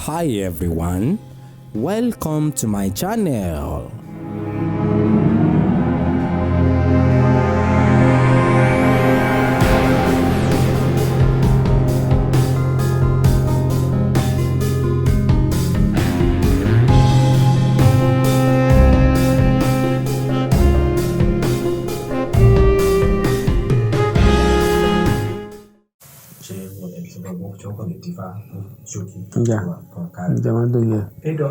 Hi everyone, welcome to my channel. Ṣé ẹ ti sọ pé ṣé wọ́n kàn lè dífá ṣókí Ǹjẹ́ wà kan kárí. ǹjẹ́ máa dóye ẹ̀. Edo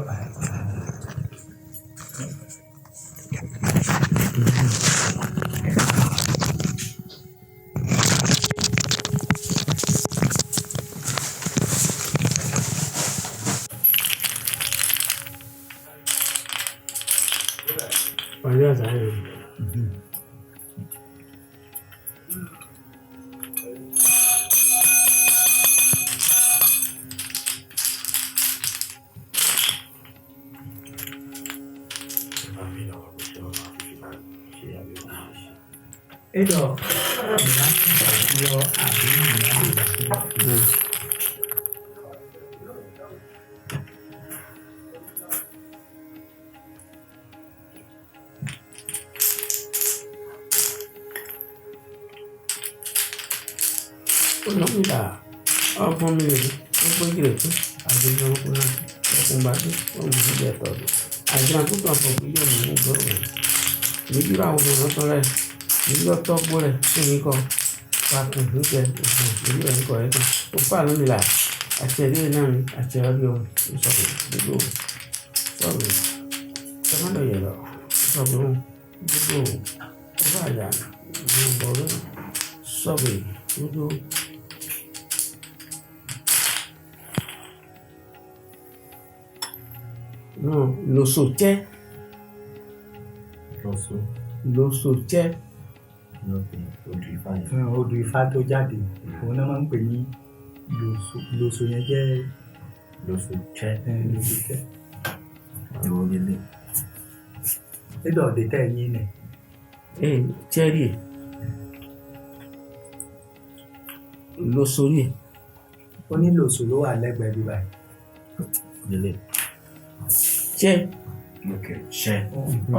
Ọjọ́ ìsàlẹ̀ rẹ̀. Edo ìyá àbí ìyá lè Ó lọ ń gbà ọgbọ́n mi lè rí ó pé kí lè tún àti ìjọba kó náà ọkùnrin bá dé ó mú sí ilé ẹ̀tọ́ ọdún. Àti àtúntò àpò pé yóò mú un gbọ́rọ̀ rẹ̀. Méjì bá àwọn ọmọ tó rẹ̀ méjì bá tọ́ gbó rẹ̀ sí ní kọ́ pàtó níjẹ òfin èyí ẹ̀ ń kọ́ ẹ̀ tó. Ó fà lómi là àti ẹ̀dẹ́ náà mi àti ẹ̀rọ bí ohun ìsọ̀rọ̀ gbogbo sọ̀rọ̀ sọ̀rọ̀ yẹ̀ lọ sọ̀rọ̀ gbogbo ó fà yà gbogbo sọ̀rọ̀ gbogbo. Non, lòsòjẹ́ Lọ́sọ̀ lòsòjẹ́ náà pé odù ifá yẹn. Fún odù ifá tó jáde, òun náà máa ń pè ní lòsò. Lòsò yẹn jẹ́ Lọ́sọ̀ jẹ́ lòsò jẹ́. ìwọ lélẹ̀. Edo ọ̀dẹ tẹ̀ yín nẹ̀. Ee jẹ́rìí ẹ̀ lòsòrí ẹ̀ Ó ní lòsò ló wà lẹ́gbẹ̀ẹ́ bí báyìí. Lélẹ̀. jẹ́ Ok. Ṣẹ́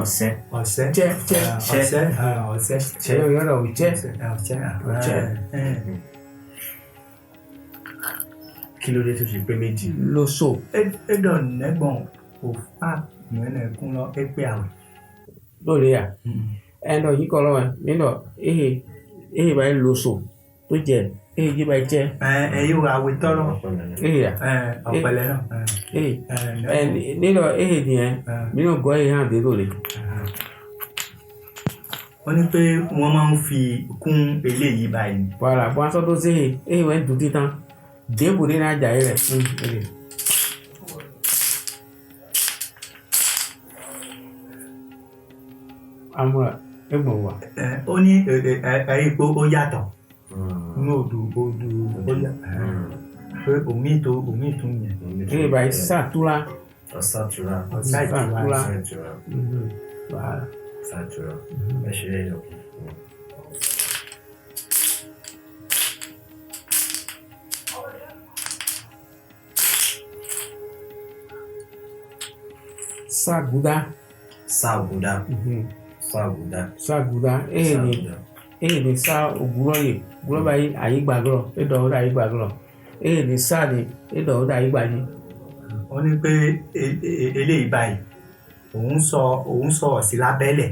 ọ̀sẹ́. Ọ̀sẹ́. jẹ́ jẹ́ Ọ̀sẹ́. Ọ̀sẹ́. ẹ̀rọ ìrọ̀rọ̀ ò jẹ́ Ọ̀sẹ́. Ọ̀sẹ́. Kí ló dé tó ṣe pé méjì? lòsò Edo nẹ́gbọ̀n òfà nùẹ̀nẹ̀kún lọ pé àwẹ̀. lórí à ẹnlọ yìí kọ́ lọ́wọ́ nínú ehe ehe báyìí lòsò tó jẹ ehe yìí báyìí jẹ́ Ẹ yóò àwẹ̀ tọ́rọ̀ ehe à ọ̀pẹ̀lẹ̀ náà. ehe ẹ nínú ehe nìyẹn nínú gọ́ ehe hàn dé lórí Wọ́n ní pé wọ́n máa ń fi kún eléyìí báyìí. wàhálà bọ́n aṣọ tó ṣe ehe ehe wẹ́n dùn títàn débù nínú àjà yìí rẹ̀ ehe. Amúra ẹgbọ̀n wa. Ó ní ẹ rí i pé ó yàtọ̀ nínú odù odù ó yà pé omi tó omi tún yẹn. Ehe báyìí sàtúrà. Ọ̀sàtúrà. Ọ̀sá ìtura. Sàtúrà. Ọ̀sàtúrà. Wàhálà. Ọ̀sàtúrà. Ẹ ṣe é yọ. Saguda. Ságùdá. Ságùdá. Saguda. Ehe ni Ságùdá. ehe ni sa ògúrọ̀ yìí ògúrọ̀ báyìí àyígbàgbọ́ ẹ̀dọ̀ ọ̀dọ̀ àyígbàgbọ́ ehe ni sa ni ẹ̀dọ̀ ọ̀dọ̀ àyígbàyí. Wọ́n ní pé eléyìí báyìí òun sọ ọ̀sí lábẹ́lẹ̀.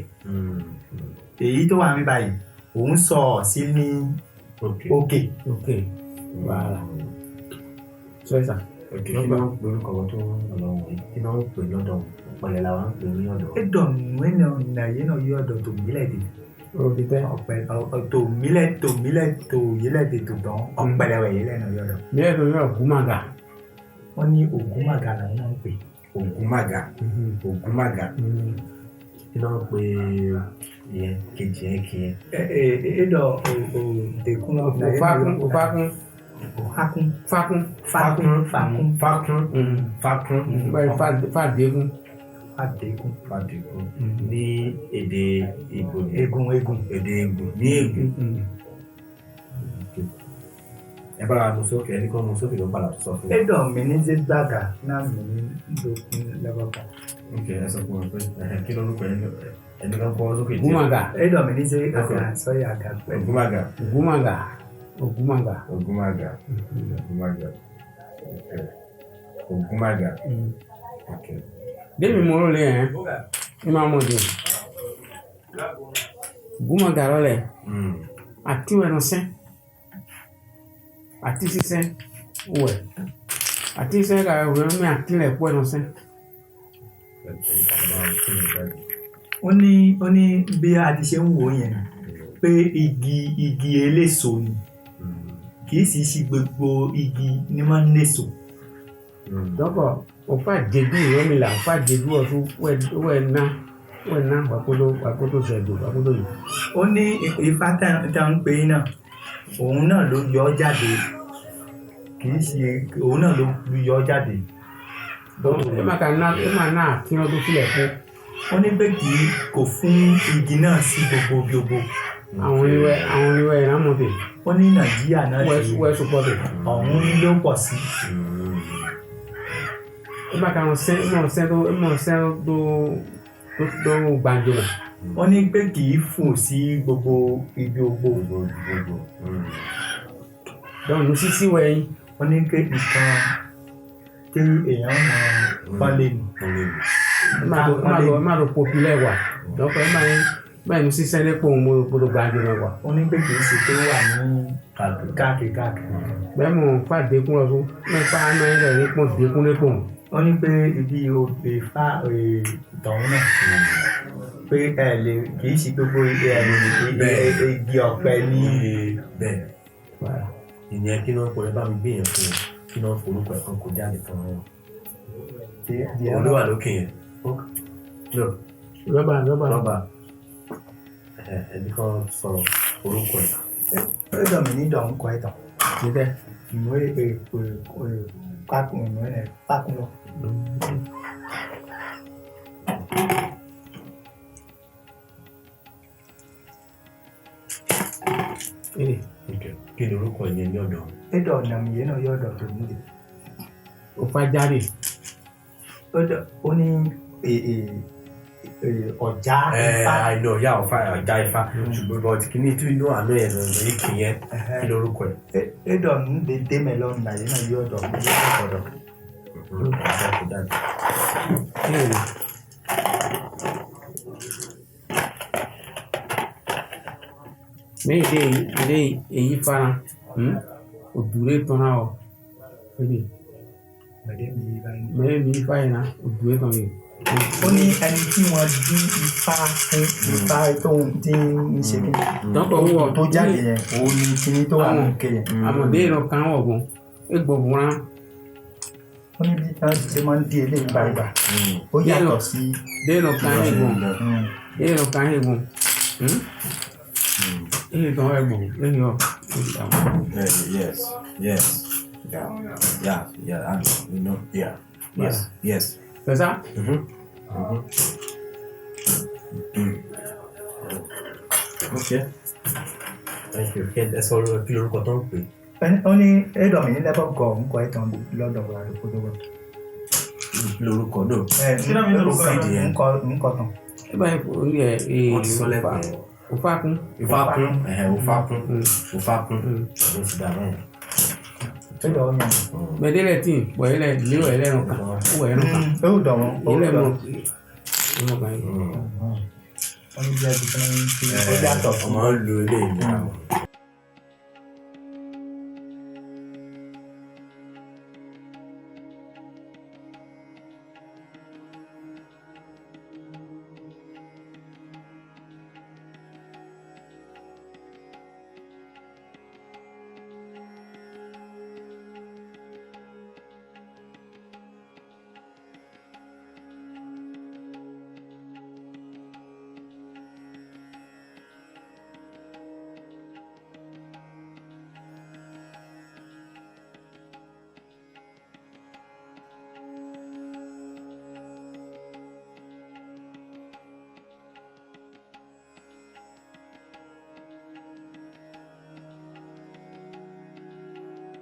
Èyí tó wà ní báyìí òun sọ ọ̀sí ní Ok. òkè. Ok wàhálà. Sọ́yìísà. Ok. Kí ló ń pe orúkọ wọn tó ń lọ wọ̀nyí? Kí ló ń pè lọ́dọ̀ wọn? Ọ̀pẹ̀lẹ̀ làwọn ń pè ní ọ̀dọ̀ wọn. Edo nùẹ̀nà nàyé náà yọ ọ̀dọ̀ tòmílẹ̀ dè. Òbí tẹ́. Ọ̀pẹ tòmílẹ̀ tòmílẹ̀ tòyílẹ̀ dè tòdán ọ̀pẹ̀lẹ̀wẹ̀ yìí lẹ́nu yọ̀dọ̀. Mílẹ̀ tó yọ Ògúnmàgà. Wọ́n ní Ògúnmàgà làwọn máa ń pè. Ògúnmàgà. Ògúnmàgà. Kí ló ń pe ìyẹn kejì yẹn kì í? Ẹ ẹ edo ò dẹkùn lọ. Òfákún òfákún Òhákún. fákún. Fákún fákún. Fákún. Fákún. Báyìí fàdégún. Fàdékún. Fàdékún. Ní èdè Ìgbò ni. Egun egun. Èdè Ìgbò ní Ègùn. Ẹ bá wa mú sókè, ẹni kan mú sókè ló ń padà sọ fún wa. Eɖɔ mi ní zé gbàgà náà mi ní dokun lẹ́bọ̀gà. Ok, ẹ sọ fún wa pé ẹhẹ, kí lorúkọ ẹni kan kọ́ sókè díẹ̀. Ògúnmàgà. Eɖɔ mi ní zé àgà sọ́yà àgà pẹ̀lú. Ògúnmàgà. Ògúnmàgà. Ògúnmàgà. Ògúnmàgà. Ògúnmàgà. Ok. Ògúnmàgà. Ok. Débi mo ló lé ẹ̀ ẹ́ máa mọ̀ dùn. Ògúnmàgà lọ́lẹ̀. Àti wẹ̀nu sẹ́. Àti sísẹ́ wẹ̀. Àti sísẹ́ ka wẹ̀ mí àti lẹ̀ kú ẹnu sẹ́. Ó ní bí a ti ṣe ń wò ó yẹn pé igi eléso ni, kì í sì ṣe gbogbo igi ni máa ń léso. Dọ́kọ̀ òfà jẹ̀dú ìwé mi là òfà jẹ̀dú ọ̀tún wẹ̀ ná wẹ̀ ná wàkótó wàkótó sẹ̀dù wàkótó yìí. Ó ní ifá tá ń pè é náà, òun náà ló yọ ọ́ jáde, kì í ṣe òun náà ló yọ ọ́ jáde. Ẹ má ka ná ẹ má ná àti wọn tó filẹ̀ fún. Ó ní pé kì í kò fún igi náà sí gbogbo gbogbo. Àwọn oníwẹ̀ ìrámọ̀tẹ̀. Ó ní Nàìjíríà náà ṣe wẹ̀ sọpọ̀tẹ̀. Ọ̀hún ló pọ̀ sí. Ẹ má ka wọn sẹ́ ẹ má sẹ́ tó ẹ má sẹ́ tó tó tó gbàǹjo náà. Ó ní pé kì í fò sí gbogbo ibi gbogbo. Gbogbo. Dọ̀nù sísí wẹ̀ yín. Ó ní pé nǹkan tí èèyàn mọ̀ pọ́nlé ni. Ẹ má tó ẹ má tó ẹ má tó popilẹ̀ wà. Dọ́kọ̀ ẹ má yín bẹ́ẹ̀ ni sísẹ́ ní pòun mo tó gbàǹjo náà wà. Ó ní pé kì í ṣe tó wà ní káàkiri káàkiri. Bẹ́ẹ̀ mo fà dékun lọ sún mẹ́fà náà rẹ̀ ní pọ̀n dékun ní pọ̀n. Ó ní pé ibi òbí fa ìtọ̀hún náà pé ẹ lè kì í ṣe gbogbo igi ọ̀pẹ ní. Bẹ́ẹ̀ ìyẹn kí ló ń pọ̀ ẹ bá mi gbé yẹn fún un, kí ló ń forúkọ ẹ̀ kan kó jáde fún un. Òun ló wà lókè yẹn. Rọ́bà rọ́bà. Rọ́bà ẹni kan sọ orúkọ ẹ̀. Ó dọ̀ mí ní dọ̀hún kọ́ ẹ̀tàn. Jíjẹ́. Ìwé pákún ìwé pákún lọ. Kí ni orúkọ yẹn ní ọ̀dọ̀? Ẹ̀dọ̀ ọ̀nà mi yẹn náà yọ ọ̀dọ̀ tó nílé. Ó fa jáde. Ó ní ọ̀já ifá. Àìlọ ọ̀yá ọ̀fà ọ̀já ifá ṣùgbọ́n bọ́ọ̀tì kìíní tí inú àná yẹn lọ lórí kì yẹn, kí lorúkọ ẹ̀? Ẹ̀dọ̀ ń lè dé mẹ́lọ́ nà yẹn náà yọ ọ̀dọ̀ ọ̀dọ̀. Ọ̀já kò jáde. Méjì dé èyí fara òdùré tọ́ra ọ̀ mẹ́rin mi ifá yẹn na òdùré tán yìí. Ó ní ẹni tí wọ́n dí ifá fún ifá tó ń tí ń ṣe kí Dọ́kọ̀ wọ̀ tó jáde yẹn, òun ni kíní tó wà lókè yẹn. Àmọ̀dé yẹn kan wọ̀ gan egbò wọ́n. Ó ní bí wọ́n ṣe máa ń dí eléyìí gbàgbà ó yàtọ̀ sí. Déèrò kan egbò déèrò kan egbò èyí kan egbò èyí ọ̀. Yes, yeah, I know, yeah, yes. C'est ça? Ok. Thank you. Kí ẹ sọ kí lorúkọ tó ń pè? Ó ní ẹ̀dọ̀ mi ní lẹ́bọ̀ gọ̀ ń kọ́ ẹ̀tàn lọ́dọ̀ wa lóko. Kí lorúkọ náà? Ń kọ́ tán. Ẹ bá yẹ kó ẹ ẹ Wọ́n ti sọ lẹ́kọ̀ọ́. Òfàkún. Ìfákún, òfákún, òfákún, ló ti dà bẹ́ẹ̀. Ẹ̀dọ̀ ọ̀yàn. Gbẹ̀dẹ́lẹ̀ tí bọ̀ yẹlẹ̀ léwọ̀ ẹlẹ́nu kan ó wọ̀ ẹnu kan. Ó dọ̀ wọ́n. Ilé mọ̀ ẹnu kan yìí. Wọ́n ní bí a ti fẹ́ ń ṣe ó yàtọ̀. Ọmọ ń lo eléyìí ní àwọn.